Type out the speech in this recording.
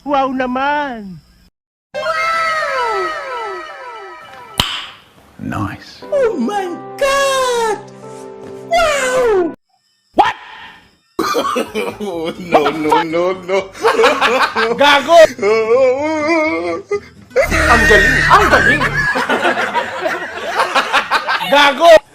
Wow naman! Nice. Oh my God! Wow! What? No, no, no, no. Gago! Ang galing! Ang galing! Gago!